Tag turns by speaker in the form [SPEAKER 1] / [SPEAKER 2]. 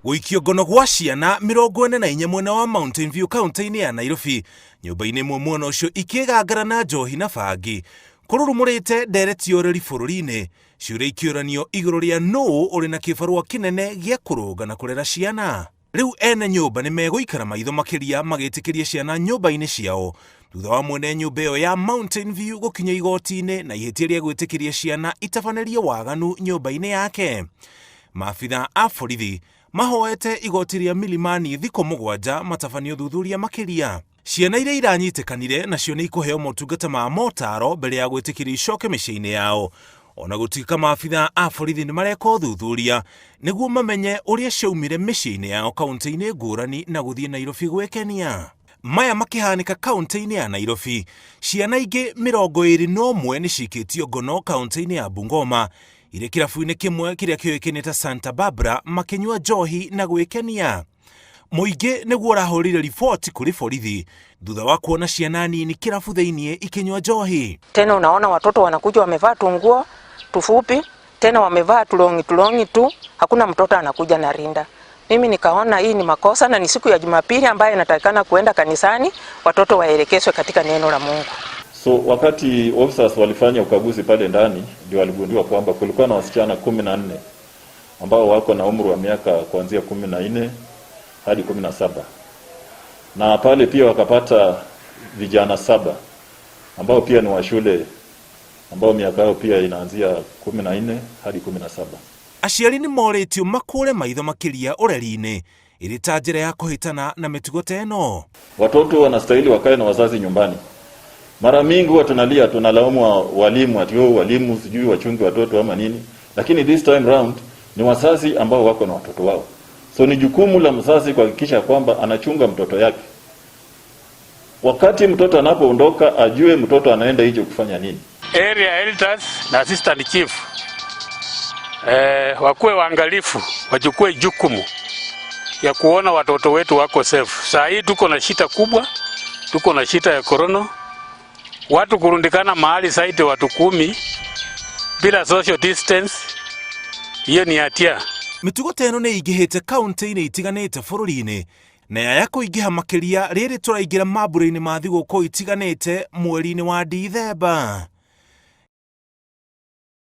[SPEAKER 1] Gũikio ngono gwa ciana 44 mwena wa Mountain View kaunti-inĩ ya Nairobi, nyũmba-inĩ ĩmwe mwena ũcio ikĩgangara na njohi na bangi, kũrurumũrĩte ndereti ya ũreri bũrũri-inĩ, ciũria ikĩũranio igũrũ rĩa nũũ ũrĩ na kĩbarũa kĩnene gĩa kũrũnga na kũrera ciana. Rĩu ene nyũmba nĩ megũikara maitho makĩria magĩtĩkĩria ciana nyũmba-inĩ ciao thutha wa mwene nyũmba ĩyo ya Mountain View gũkinya igoti-inĩ na ihĩtia rĩa gwĩtĩkĩria ciana itabanĩrie waganu nyũmba-inĩ yake. Maabitha a borithi mahoete igoti rĩa Milimani thikũ mũgwanja matabanie ũthuthuria makĩria. Ciana iria iranyitĩkanire nacio nĩ ikũheo motungata ma motaro mbere ya gwĩtĩkĩrio icoke mĩciĩ-inĩ yao. Ona gũtuĩka maabitha a borithi nĩ mareka ũthuthuria nĩguo mamenye ũrĩa ciaumire mĩciĩ-inĩ yao kaunti-inĩ ngũrani na gũthiĩ Nairobi gwĩkenia. Maya makĩhanĩka kaunti-inĩ ya Nairobi, ciana ingĩ 21 nĩ cikĩtio ngono kaunti-inĩ ya Bungoma irĩ kĩrabu-inĩ kĩmwe kĩrĩa kĩũĩkaine ta Santa Barbara makĩnyua njohi na gwĩkenia. Mũingĩ nĩguo ũrahũrire riboti kũrĩ borithi thutha wa kuona ciana nini kĩrabu thĩinĩ ikĩnyua njohi.
[SPEAKER 2] Tena unaona watoto wanakuja wamevaa tunguo tufupi, tena wamevaa tulongi tulongi tu, hakuna mtoto anakuja na rinda. Mimi nikaona hii ni makosa na ni siku ya Jumapili ambayo inatakikana kuenda kanisani, watoto waelekezwe katika neno la Mungu.
[SPEAKER 3] So wakati officers walifanya ukaguzi pale ndani, ndio waligundua kwamba kulikuwa na wasichana 14 ambao wako na umri wa miaka kuanzia 14 hadi 17, na pale pia wakapata vijana saba ambao pia ni wa shule ambao miaka yao pia inaanzia 14 hadi 17.
[SPEAKER 1] Aciari nĩ morĩtio makũre maitho makĩria ũreri-inĩ ĩrĩ ta njĩra ya kũhĩtana na mĩtugo ta ĩno.
[SPEAKER 3] Watoto wanastahili wakae na wazazi nyumbani. Mara mingi huwa tunalia, tunalaumu walimu ati oh, walimu sijui wachungi watoto ama nini, lakini this time round ni wazazi ambao wako na watoto wao. So ni jukumu la mzazi kuhakikisha kwamba anachunga mtoto yake. Wakati mtoto anapoondoka, ajue mtoto anaenda nje kufanya nini.
[SPEAKER 4] Area elders na assistant chief wakuwe waangalifu, wachukue jukumu ya kuona watoto wetu wako safe. Saa hii tuko na shida kubwa, tuko na shida ya corona, watu kurundikana mahali zaidi watu 10 bila social distance, hiyo ni hatia.
[SPEAKER 1] Mĩtugo ta ĩno nĩ ĩingĩhĩte kaunti-inĩ itiganĩte bũrũri-inĩ na yaya kũingĩha makĩria rĩrĩ tũraingĩra mambura-inĩ ma thigũkũ itiganĩte mweri-inĩ wa Dithemba.